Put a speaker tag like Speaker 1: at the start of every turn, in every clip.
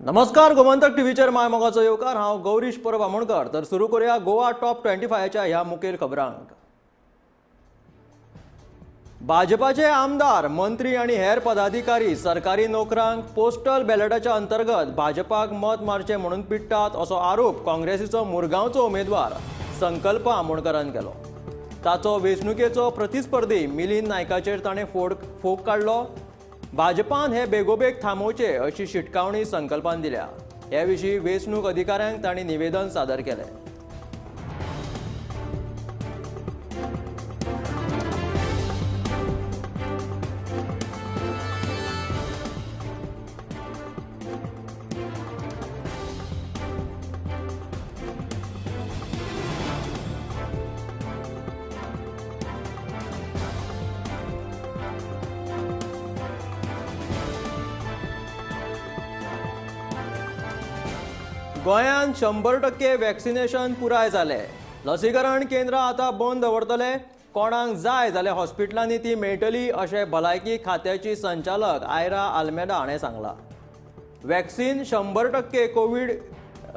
Speaker 1: नमस्कार, गोमंतक टीव्हीचेर my मोगाचो येवकार. हांव गौरीश परब आमोणकर. तर सुरू करूया गोवा टॉप 25च्या ह्या मुखेल खबरांक. भाजपाचे आमदार, मंत्री आनी हेर पदाधिकारी सरकारी नोकरांक पोस्टल बॅलेटाच्या अंतर्गत भाजपाक मत मारचें म्हणून पिडटात असो आरोप काँग्रेसीचो मुरगांवचो उमेदवार संकल्प आमोणकरान केलो. ताचो वेंचणुकेचो प्रतिस्पर्धी मिलिंद नायकाचेर ताणें फोग काडलो. भाजपान हे बेगोबेग थांबोवचे अशी शिटकावणी संकल्पान दिल्या. हे विशीं वेंचणूक अधिकाऱ्यांक तांणी निवेदन सादर केलें. गोंयांत 100% वॅक्सिनेशन पुराय जालें. लसीकरण केंद्रां आतां बंद दवरतले. कोणाक जाय जाल्यार हॉस्पिटलांनी ती मेळटली अशें भलायकी खात्याची संचालक आयरा आल्मेदा हाणें सांगलां. वॅक्सिन 100% कोवीड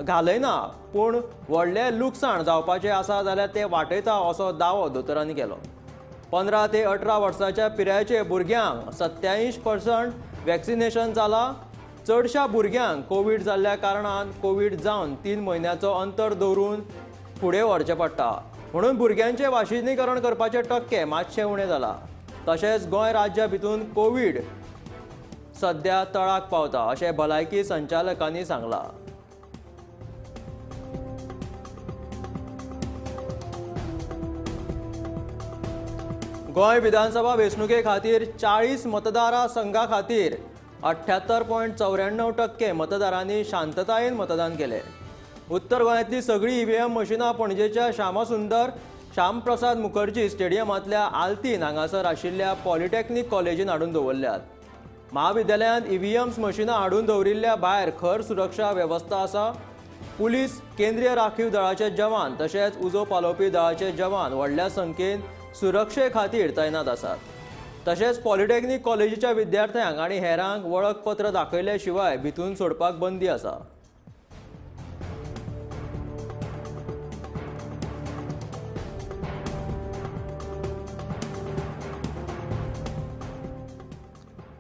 Speaker 1: घालयना, पूण व्हडलें लुकसाण जावपाचें आसा जाल्यार तें वाटयता असो दावो दोतोरांनी केलो. 15 ते 18 वर्सांच्या पिरायेचे भुरग्यांक 87% वॅक्सिनेशन जालां. चडशा भुरग्यांक कोवीड जाल्ल्या कारणान कोवीड जावन 3 म्हयन्याचो अंतर दवरून फुडें व्हरचें पडटा, म्हणून भुरग्यांचें वाशिनीकरण करपाचे टक्के मातशे उणें जाला. तशेंच गोंय राज्या भितून कोवीड सद्या तळाक पावता अशें भलायकी संचालकांनी सांगलां. गोंय विधानसभा वेंचणुके खातीर 40 मतदार संघा खातीर 78.94% मतदारांनी शांततायेन मतदान केलें. उत्तर गोंयांतली सगळीं ईव्हीएम मशिनां पणजेच्या श्यामसुंदर श्यामप्रसाद मुखर्जी स्टेडियमांतल्या आल्तीन हांगासर आशिल्ल्या पॉलिटेक्नीक कॉलेजीन हाडून दवरल्यात. महाविद्यालयांत ईव्हीएम मशिनां हाडून दवरिल्ल्या भायर खर सुरक्षा वेवस्था आसा. पुलीस, केंद्रीय राखीव दळाचे जवान तशेंच उजो पालोवपी दळाचे जवान व्हडल्या संख्येन सुरक्षे खातीर तैनात आसात. तशेंच पॉलिटेक्नीक कॉलेजीच्या विद्यार्थ्यांक आनी हेरांक वळखपत्र दाखयले शिवाय भितून सोडपाक बंदी आसा.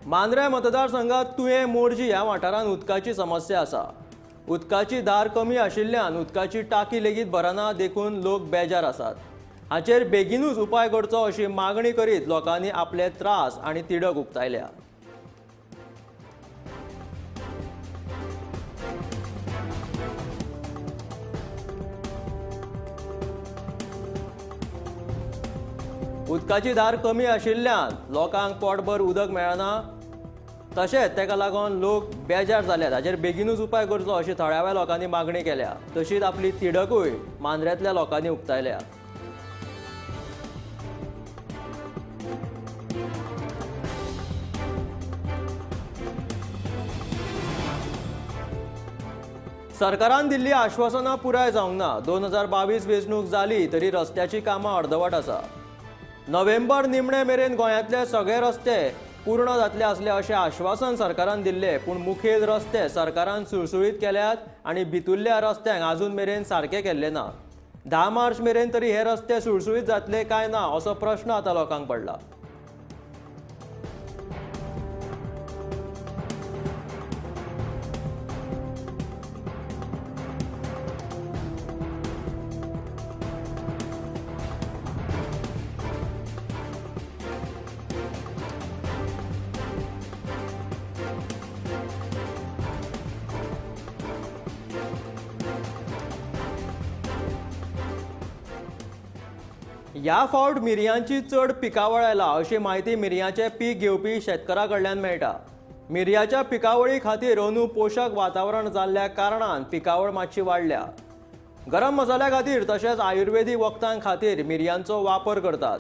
Speaker 1: मांद्रें मतदारसंघात तुयें मोरजी ह्या वाठारांत उदकाची समस्या आसा. उदकाची धार कमी आशिल्ल्यान उदकाची टाकी लेगीत भरना, देखून लोक बेजार आसात. हाचेर बेगीनूच उपाय करचो अशी मागणी करीत लोकांनी आपले त्रास आनी तिडक उक्तायल्या. उदकाची धार कमी आशिल्ल्यान लोकांक पोटभर उदक मेळना, तशेंच ताका लागून लोक बेजार जाल्यात. हाचेर बेगीनूच उपाय करचो अशी थळाव्या लोकांनी मागणी केल्या. तशीच आपली तिडकूय मांद्र्यांतल्या लोकांनी उक्तायल्या. सरकारान दिल्ली आश्वासनां पुराय जावंक ना. 2022 वेंचणूक जाली तरी रस्त्याची कामां अर्दवट आसा. नोव्हेंबर निमणे मेरेन गोंयांतले सगळे रस्ते पूर्ण जातले आसले अशें आश्वासन सरकारान दिल्लें, पूण मुखेल रस्ते सरकारान सुळसुळीत केल्यात आनी भितुल्ल्या रस्त्यांक आजून मेरेन सारके केल्ले ना. 10 मार्च मेरेन तरी हे रस्ते सुळसुळीत जातले काय ना असो प्रश्न आतां लोकांक पडला. ह्या फावट मिरयांची चड पिकावळ आयला अशी म्हायती मिरयांचें पीक घेवपी शेतकारां कडल्यान मेळटा. मिरयाच्या पिकावळी खातीर अंदू पोशक वातावरण जाल्ल्या कारणान पिकावळ मातशी वाडल्या. गरम मसाल्या खातीर तशेंच आयुर्वेदीक वखदां खातीर मिरयांचो वापर करतात.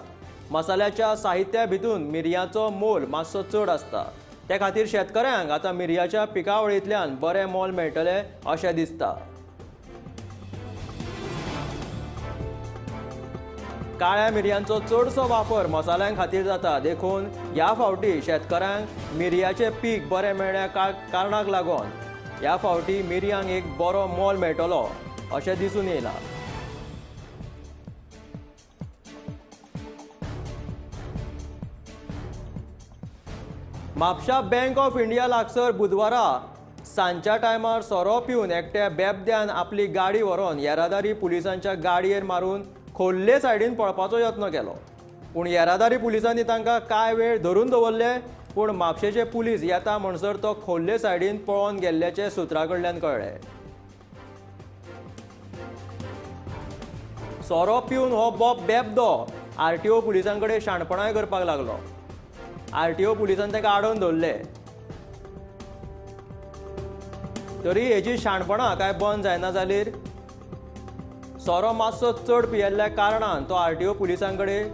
Speaker 1: मसाल्याच्या साहित्या भितून मिरयांचो मोल मातसो चड आसता. ते खातीर शेतकऱ्यांक आतां मिरयाच्या पिकावळींतल्यान बरें मोल मेळटलें अशें दिसता. काळ्या मिरयांचो चडसो वापर मसाल्यां खातीर जाता, देखून ह्या फावटी शेतकऱ्यांक मिरयाचें पीक बरें मेळ्ळ्या कारणाक लागून ह्या फावटी मिरयांक एक बरो मोल मेळटलो अशें दिसून येयलां. म्हापशा बँक ऑफ इंडिया लागसर बुधवारा सांजच्या टायमार सोरो पिवन एकट्या बेबद्यान आपली गाडी व्हरोन येरादारी पुलिसांच्या गाडयेर मारून खोल्ले सायडीन पळपाचो यत्न केलो. पूण येरादारी पुलिसांनी तांकां कांय वेळ धरून दवरले. पूण म्हापशेचे पुलीस येता म्हणसर तो खोल्ले सायडीन पळोवन गेल्ल्याचें सुत्रां कडल्यान कळ्ळें. सोरो पिवन हो बोब बेबदो आरटीओ पुलिसां कडेन शाणपणाय करपाक लागलो. आरटीओ पुलिसान ताका आडोवन दवरले. तरी हेजी शाणपणां काय बंद जायना जाल्यार सोरो मातसो चड पियेल्ल्या कारणान तो आरटीओ पुलिसां कडेन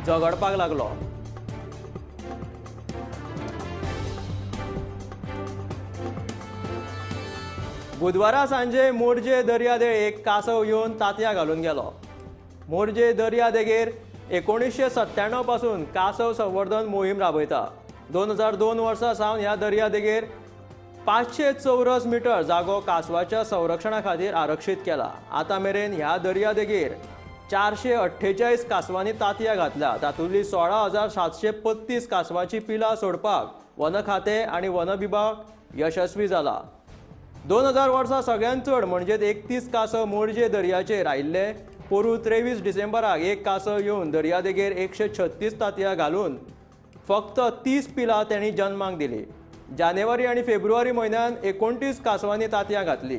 Speaker 1: झगडपाक लागलो. बुधवारा सांजे मोरजे दर्यादेग एक कासव येवन तांतयां घालून गेलो. मोरजे दर्यादेगेर 1997 पासून कासव संवर्धन मोहीम राबयता. 2002 वर्सा सावन ह्या दर्यादेगेर 500 चौरस मिटर जागो कासवाच्या संरक्षणा खातीर आरक्षीत केला. आतां मेरेन ह्या दर्यादेगेर 448 कासवांनी तांतयां घातल्या. तातूंतली 16,735 कासवांची पिलां सोडपाक वन खातें आनी वन विभाग यशस्वी जाला. 2000 वर्सा सगळ्यांत चड म्हणजेच 31 कासव मोरजे दर्याचेर आयिल्ले. पोरूं 23 डिसेंबराक एक कासव येवन दर्यादेगेर 136 तांतयां घालून फक्त 30 पिलां तांणी जन्माक दिली. जानेवारी आनी फेब्रुवारी म्हयन्यांत 29 कासवांनी तांतयां घातली.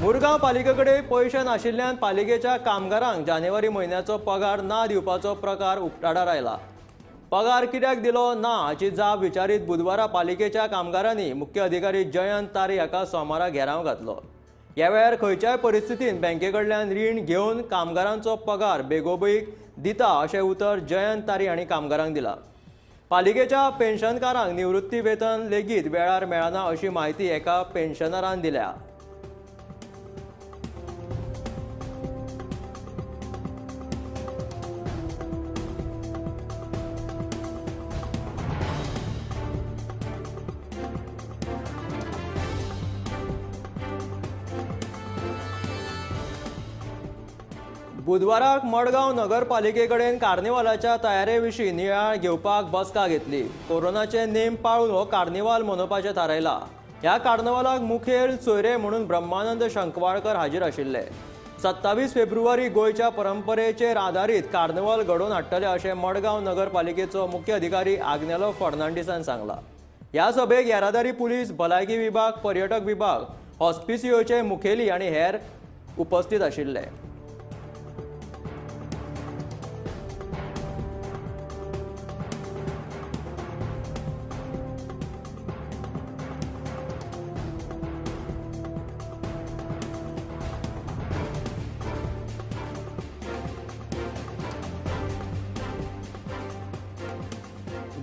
Speaker 1: मुरगांव पालिके कडेन पयशे नाशिल्ल्यान पालिकेच्या कामगारांक जानेवारी म्हयन्याचो पगार ना दिवपाचो प्रकार उक्ताडार आयला. पगार कित्याक दिलो ना हाची जाप विचारीत बुधवारा पालिकेच्या कामगारांनी मुख्य अधिकारी जयंत तारी हाका सोमारा घेराव घातलो. ह्या वेळार खंयच्याय परिस्थितीन बँके कडल्यान रीण घेवन कामगारांचो पगार बेगोबेग दिता अशें उतर जयंत तारी हांणी कामगारांक दिलां. पालिकेच्या पेन्शनकारांक निवृत्ती वेतन लेगीत वेळार मेळना अशी म्हायती एका पेन्शनरान दिल्या. बुधवाराक मडगांव नगरपालिके कडेन कार्निवालाच्या तयारे विशीं नियाळ घेवपाक बसका घेतली. कोरोनाचे नेम पाळून हो कार्निवाल मनोवपाचें थारायला. ह्या कार्निवालाक मुखेल सोयरे म्हणून ब्रह्मानंद शंकवाळकर हाजीर आशिल्ले. 27 फेब्रुवारी गोंयच्या परंपरेचेर आदारीत कार्निवाल घडोवन हाडटले अशें मडगांव नगरपालिकेचो मुख्य अधिकारी आग्नेलो फर्नांडीसान सांगलां. ह्या सभेक येरादारी पुलीस, भलायकी विभाग, पर्यटक विभाग, हॉस्पिसियोचे मुखेली आनी हेर उपस्थित आशिल्ले.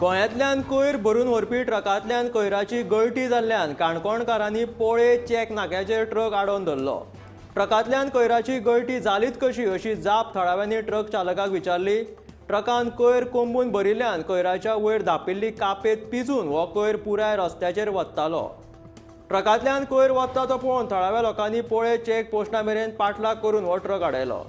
Speaker 1: गोंयांतल्यान कोयर भरून व्हरपी ट्रकांतल्यान कोयराची गळटी जाल्ल्यान काणकोणकारांनी पोळे चेक नाक्याचेर ट्रक आडोवन धरलो. ट्रकांतल्यान कोयराची गळटी जालीच कशी अशी जाप थळाव्यांनी ट्रक चालकाक विचारली. ट्रकान कोयर कोंबून भरिल्ल्यान कोयराच्या वयर धापिल्ली कापेत पिजून हो कोयर पुराय रस्त्याचेर वत्तालो. ट्रकांतल्यान कोयर वत्ता तो पळोवन थळाव्या लोकांनी पोळे चेक पोस्टा मेरेन पाठलाग करून हो ट्रक आडयलो.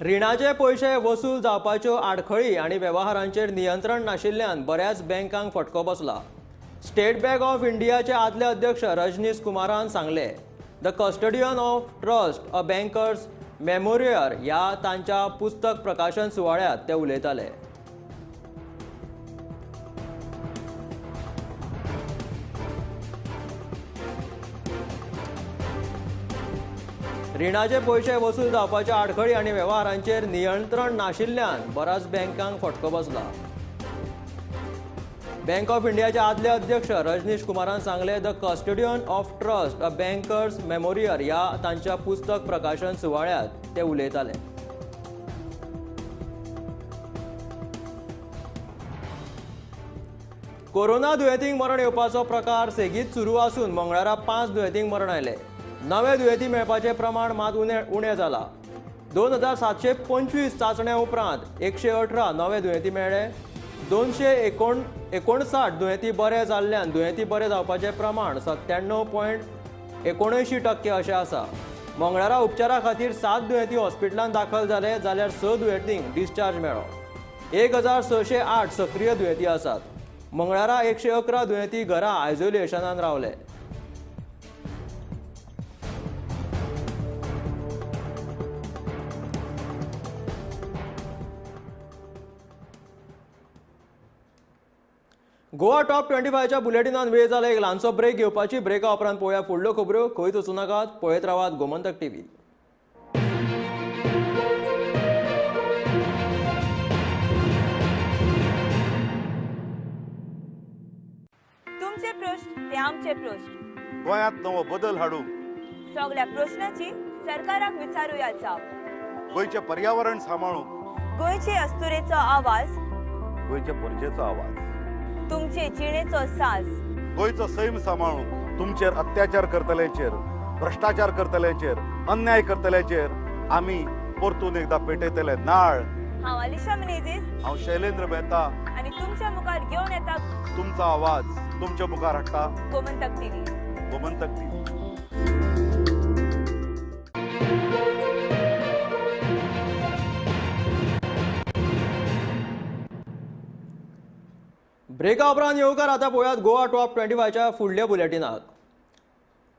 Speaker 1: रिणाचे पयशे वसूल जावपाच्यो आडखळी आनी वेव्हारांचेर नियंत्रण नाशिल्ल्यान बऱ्याच बँकांक फटको बसला. स्टेट बँक ऑफ इंडियाचे आदले अध्यक्ष रजनीश कुमारान सांगले, the custodian of trust a banker's memoir ह्या तांच्या पुस्तक प्रकाशन सुवाळ्यांत ते उलयताले. रिणाचे पयशे वसूल जावपाच्या आडखळी आनी वेव्हारांचेर नियंत्रण नाशिल्ल्यान बऱ्याच बँकांक फटको बसला. बँक ऑफ इंडियाचे आदले अध्यक्ष रजनीश कुमारान सांगले, the custodian of trust a banker's memoir ह्या तांच्या पुस्तक प्रकाशन सुवाळ्यांत ते उलयताले. कोरोना दुयेंतींक मरण येवपाचो प्रकार सेगीत सुरू आसून मंगळारा 5 दुयेंतींक मरण आयलें. नवे दुयेंती मेळपाचें प्रमाण मात उणें जालां. 2725 चांचण्या उपरांत 118 नवे दुयेंती मेळ्ळे. 259 दुयेंती बरे जाल्ल्यान दुयेंती बरे जावपाचें प्रमाण 97.79% अशें आसा. मंगळारा उपचारा खातीर 7 दुयेंती हॉस्पिटलांत दाखल जाले जाल्यार 6 दुयेंतींक डिस्चार्ज मेळ्ळो. 1608 सक्रीय दुयेंती आसात. मंगळारा 111 दुयेंती घरा आयसोलेशनान रावले. गोवा टॉप 25च्या बुलेटिनान वेळ जाला एक ल्हानसो ब्रेक घेवपाची. ब्रेका उपरांत पळोवया फुडल्यो खबऱ्यो. खंयच वचूं नाकात, पळयत रावात गोमंतक टीव्ही.
Speaker 2: तुमचे प्रश्न ते आमचे प्रश्न,
Speaker 3: गोंयांत नवो बदल हाडूंक
Speaker 2: सगळ्या प्रश्नाची सरकाराक विचारूया जाप.
Speaker 3: गोंयचें पर्यावरण सांबाळूंक,
Speaker 2: गोंयचे अस्तुरेचो आवाज,
Speaker 3: गोंयचे परजेचो आवाज,
Speaker 2: तुमचे जिणेचो साज,
Speaker 3: गोंयचो सैम सांबाळूंक, तुमचेर अत्याचार करतल्यांचेर, भ्रष्टाचार करतल्यांचेर, अन्याय करतल्यांचेर आमी परतून एकदा पेटयतले नाळ.
Speaker 2: हांव अलिशा मिनेझीस,
Speaker 3: हांव शैलेंद्र मेहता,
Speaker 2: आनी तुमच्या मुखार घेवन येता
Speaker 3: तुमचो आवाज, तुमच्या मुखार हाडटा
Speaker 2: गोमंतक टीव्ही.
Speaker 3: गोमंतक टीव्ही.
Speaker 1: ब्रेका उपरांत येवकार. आतां पळोवयात गोवा टॉप 25च्या फुडल्या बुलेटिनाक.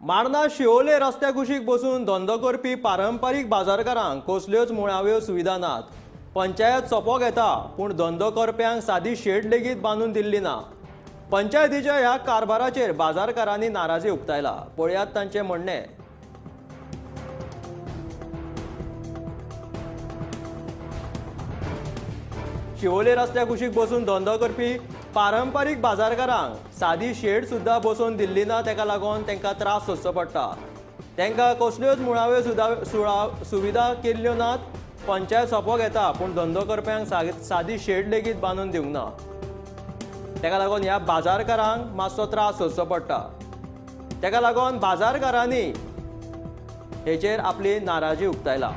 Speaker 1: मार्ना शिवोले रस्त्या कुशीक बसून धंदो करपी पारंपारीक बाजारकारांक कसल्योच मुळाव्यो सुविधा नात. पंचायत सोपो घेता पूण धंदो करप्यांक सादी शेड लेगीत बांदून दिल्ली ना. पंचायतीच्या ह्या कारभाराचेर बाजारकारांनी नाराजी उक्तायला. पळयात तांचें म्हणणें. शिवोले रस्त्या कुशीक बसून धंदो करपी पारंपारीक बाजारकारांक सादी शेड सुद्दां बसोवन दिल्ली ना. ताका लागून तांकां त्रास सोंसचो पडटा. तांकां कसल्योच मुळाव्यो सुविधा केल्ल्यो नात. पंचायत सोपो घेता पूण धंदो करप्यांक सादी शेड लेगीत बांदून दिवंक ना. ताका लागून ह्या बाजारकारांक मातसो त्रास सोंसचो पडटा. ताका लागून बाजारकारांनी हेचेर आपली नाराजी उक्तायला.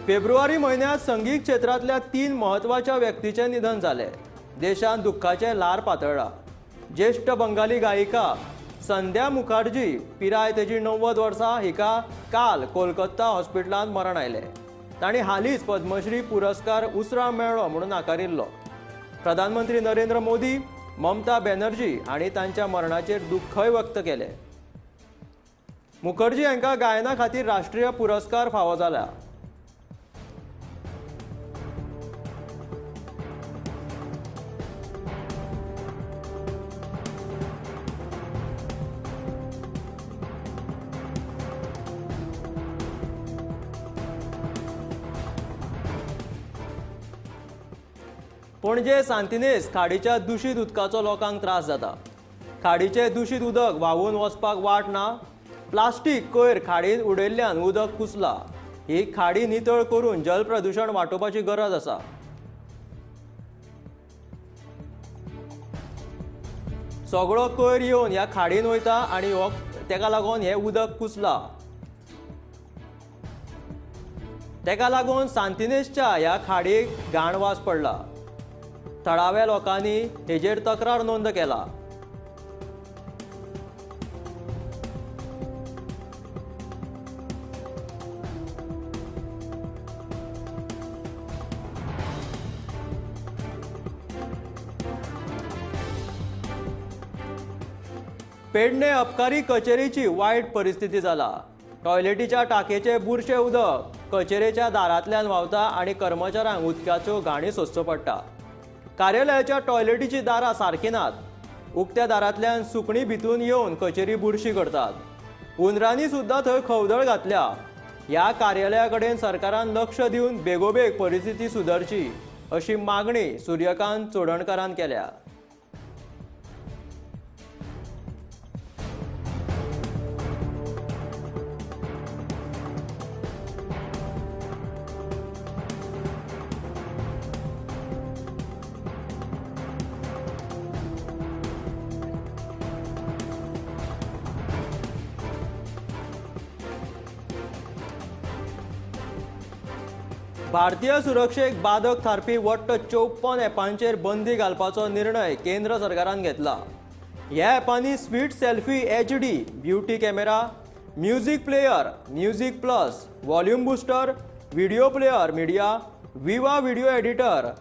Speaker 1: फेब्रुवारी म्हयन्यांत संगीत क्षेत्रांतल्या 3 म्हत्वाच्या व्यक्तीचें निधन जालें. देशांत दुख्खाचें ल्हार पातळ्ळां. ज्येश्ठ बंगाली गायिका संध्या मुखर्जी, पिराय तेजी 90 वर्सां, हिका काल कोलकाता हॉस्पिटलांत मरण आयलें. तांणी हालींच पद्मश्री पुरस्कार उसरां मेळ्ळो म्हणून नाकारिल्लो. प्रधानमंत्री नरेंद्र मोदी, ममता बॅनर्जी हांणी तांच्या मरणाचेर दुख्खय व्यक्त केलें. मुखर्जी हांकां गायना खातीर राष्ट्रीय पुरस्कार फावो जाला. पणजे सांतिनेज खाडीच्या दुशीत उदकाचो लोकांक त्रास जाता. खाडीचें दुशीत उदक व्हांवून वचपाक वाट ना. प्लास्टीक कोयर खाडीन उडयल्ल्यान उदक कुसला. ही खाडी नितळ करून जल प्रदूशण वाटोवपाची गरज आसा. सगळो कोयर येवन ह्या खाडीन वयता आनी हो तेका लागून हें उदक कुसला. तेका लागून सांतिनेजच्या ह्या खाडीक घाण वास पडला. थळाव्या लोकांनी हेजेर तक्रार नोंद केला. पेडणे अबकारी कचेरीची वायट परिस्थिती जाला. टॉयलेटीच्या टाकयेचे बुरशे उदक कचेरेच्या दारांतल्यान व्हांवता आनी कर्मचाऱ्यांक उदकाच्यो घाणी सोंसच्यो पडटा. कार्यालयाच्या टॉयलेटीची दारां सारकी नात. उक्त्या दारांतल्यान सुकणीं भितून येवन कचेरी बुरशी करतात. हुंदरांनी सुद्दां थंय खवदळ घातल्या. ह्या कार्यालया कडेन सरकारान लक्ष दिवन बेगोबेग परिस्थिती सुदारची अशी मागणी सूर्यकांत चोडणकारान केल्या। भारतीय सुरक्षेक बादक थारपी वट्ट 54 ॲपांचेर बंदी घालपाचो निर्णय केंद्र सरकारान घेतला। ह्या ॲपांनी sweet selfie HD, beauty camera, music player, music plus, volume booster, video player media, Viva video editor,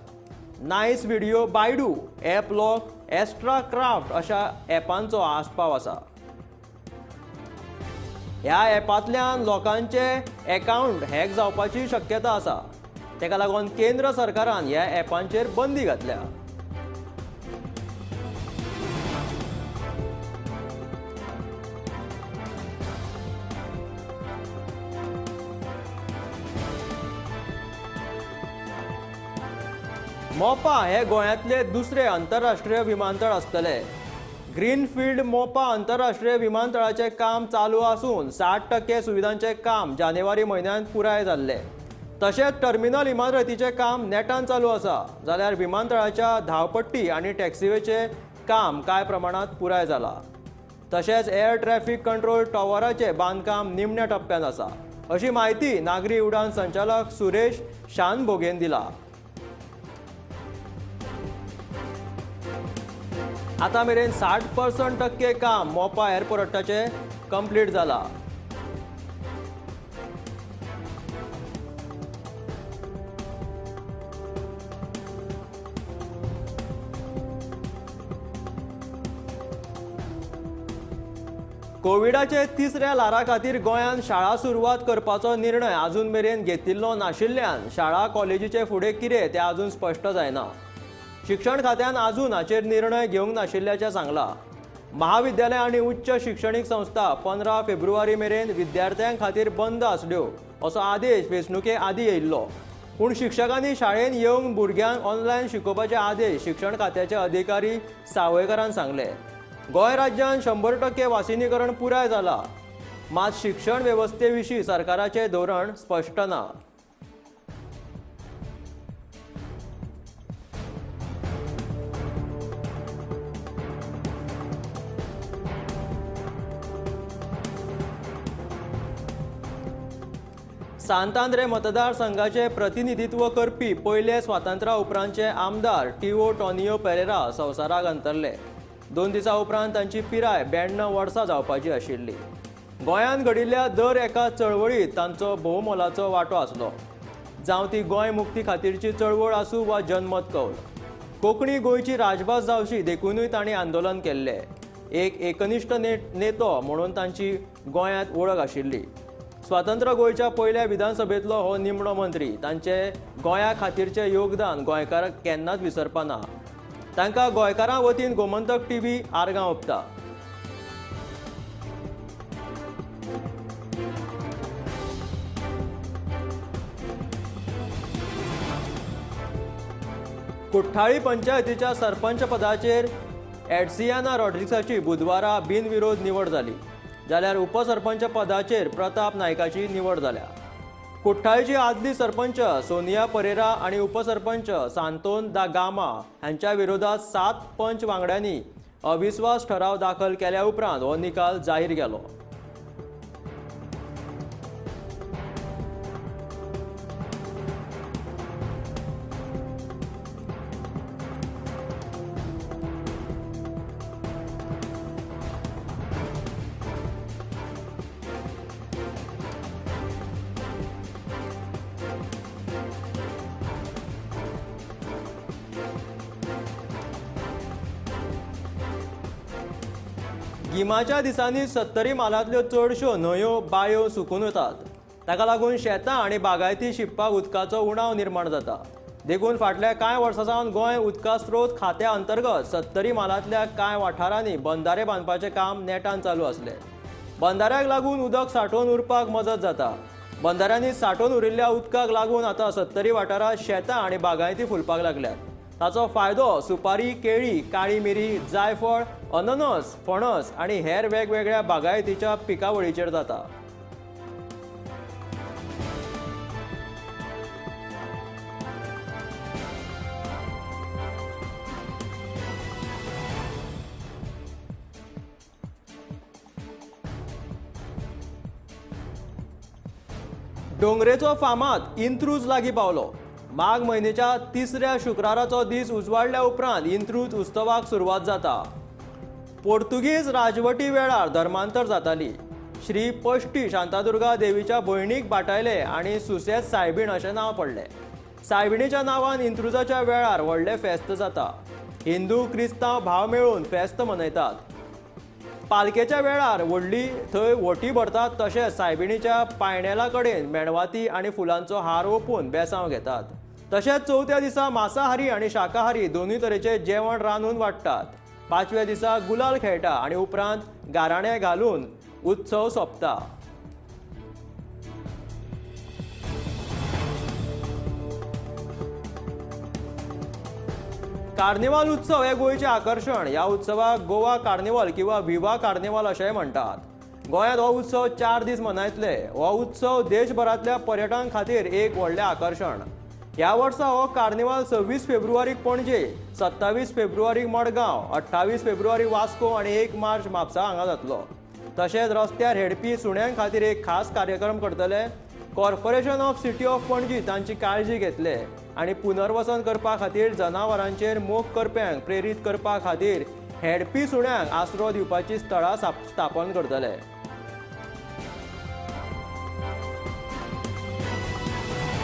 Speaker 1: nice video, Baidu, app lock, Astra craft अशा ॲपांचो आस्पाव आसा। ह्या ॲपांतल्यान लोकांचे अकाउंट हॅक जावपाची शक्यता आसा। ताका लागून केंद्र सरकारान ह्या ॲपांचेर बंदी घातल्या। मोपा हे गोंयांतले दुसरे आंतरराष्ट्रीय विमानतळ आसतले। ग्रीनफिल्ड मोपा आंतरराष्ट्रीय विमानतळाचें काम चालू आसून 60% सुविधांचें काम जानेवारी म्हयन्यांत पुराय जाल्लें। तशेंच टर्मिनल इमारतीचें काम नेटान चालू आसा, जाल्यार विमानतळाच्या धांवपट्टी आनी टॅक्सीवेचें काम कांय प्रमाणांत पुराय जालां। तशेंच एअर ट्रॅफिक कंट्रोल टॉवराचें बांदकाम निमण्या टप्प्यांत आसा अशी म्हायती नागरी उडान संचालक सुरेश शानभोगेन दिला। आतां मेरेन 60% काम मोपा एअरपोर्टाचें कंप्लीट जालां। कोविडाचे तिसऱ्या ल्हारा खातीर गोंयांत शाळा सुरवात करपाचो निर्णय अजून मेरेन घेतिल्लो नाशिल्ल्यान शाळा कॉलेजीचे फुडें कितें तें अजून स्पश्ट जायना। शिक्षण खात्यान अजून हाचेर निर्णय घेवंक नाशिल्ल्याचें सांगलां। महाविद्यालय आनी उच्च शिक्षणीक संस्था 15 फेब्रुवारी मेरेन विद्यार्थ्यां खातीर बंद आसल्यो असो आदेश वेंचणुके आदीं येयिल्लो। पूण शिक्षकांनी शाळेंत येवंक भुरग्यांक ऑनलायन शिकोवपाचे आदेश शिक्षण खात्याचे अधिकारी सावयकारान सांगले। गोंय राज्यान 100% वासिनीकरण पुराय जाला, मात शिक्षण वेवस्थे विशीं सरकाराचें धोरण स्पश्ट ना। सांतांद्रे मतदारसंघाचे प्रतिनिधित्व करपी पयले स्वातंत्र्या उपरांतचे आमदार टिओ टॉनियो पेरेरा संवसाराक अंतरले। 2 दिसां उपरांत तांची पिराय 92 वर्सां जावपाची आशिल्ली। गोंयांत घडिल्ल्या दर एका चळवळीत तांचो भोवमोलाचो वांटो आसलो, जावं ती गोंय मुक्ती खातीरची चळवळ आसूं वा जनमत कौल। कोंकणी गोंयची राजभास जावची देखूनय तांणी आंदोलन केल्लें। एक एकनिश्ठ नेतो म्हणून तांची गोंयांत वळख आशिल्ली। स्वतंत्र गोंयच्या पयल्या विधानसभेंतलो हो निमणो मंत्री। तांचे गोंया खातीरचें योगदान गोंयकार केन्नाच विसरपा ना। तांकां गोंयकारां वतीन गोमंतक टीव्ही आर्गां ओंपता। कुठ्ठाळी पंचायतीच्या सरपंच पदाचेर एडसियाना रॉड्रिग्साची बुधवारा बिनविरोध निवड जाली, जाल्यार उपसरपंच पदाचेर प्रताप नायकाची निवड जाल्या। कुठ्ठाळीची आदली सरपंच सोनिया परेरा आनी उपसरपंच सांतोन दा गामा हांच्या विरोधात 7 पंच वांगड्यांनी अविस्वास ठराव दाखल केल्या उपरांत हो निकाल जाहीर केलो। गिमाच्या दिसांनी सत्तरी म्हालांतल्यो चडश्यो न्हंयो बांयो सुकून वतात। ताका लागून शेतां आनी बागायती शिंपपाक उदकाचो उणाव निर्माण जाता। देखून फाटल्या कांय वर्सां सावन गोंय उदका स्रोत खात्या अंतर्गत सत्तरी म्हालांतल्या कांय वाठारांनी बंधारे बांदपाचें काम नेटान चालू आसलें। बंधाऱ्याक लागून उदक सांठोवन उरपाक मजत जाता। बंधाऱ्यांनी सांठोवन उरिल्ल्या उदकाक लागून आतां सत्तरी वाठारांत शेतां आनी बागायती फुलपाक लागल्यात. ताचो फायदो सुपारी, केळी, काळी मिरी, जायफळ, अननस, फणस आनी हेर वेगवेगळ्या बागायतीच्या पिकावळीचेर जाता. डोंगरेचो फामाद इंत्रूज लागीं पावलो. माघ म्हयन्याच्या तिसऱ्या शुक्राराचो दीस उजवाडल्या उपरांत इंत्रूज उत्सवाक सुरवात जाता. पोर्तुगीज राजवटी वेळार धर्मांतर जाताली. श्री पश्टी शांतादुर्गा देवीच्या भयणीक बाटायले आनी सुसेद सायबीण अशें नांव पडलें. सायबिणीच्या नांवान इंत्रुजाच्या वेळार व्हडलें फेस्त जाता. हिंदू क्रिस्तांव भाव मेळून फेस्त मनयतात. पालखेच्या वेळार व्हडली थंय व्हटी भरतात. तशेंच सायबिणीच्या पायणेला कडेन मेणवाती आनी फुलांचो हार ओंपून बेसांव घेतात. तशेंच चवथ्या दिसा मांसाहारी आनी शाकाहारी दोनूय तरेचे जेवण रांदून वाडटात. पांचव्या दिसा गुलाल खेळटा आनी उपरांत गाराणें घालून उत्सव सोंपता. कार्निवाल उत्सव हे गोंयचें आकर्शण. ह्या उत्सवाक गोवा कार्निवाल किंवा विवा कार्निवाल अशेंय म्हणटात. गोंयांत हो उत्सव 4 दीस मनयतले. हो उत्सव देशभरांतल्या पर्यटकां खातीर एक व्हडलें आकर्शण. ह्या वर्सा हो कार्निवाल 26 फेब्रुवारीक पणजे, 27 फेब्रुवारीक मडगांव, 28 फेब्रुवारी वास्को आनी 1 मार्च म्हापसा हांगा जातलो. तशेंच रस्त्यार हेडपी सुण्यां खातीर एक खास कार्यक्रम करतले. Corporation of city of Panaji तांची काळजी घेतले आनी पुनर्वसन करपा खातीर जनावरांचेर मोग करप्यांक प्रेरीत करपा खातीर हेडपी सुण्यांक आसरो दिवपाची स्थळां स्थापन करतले.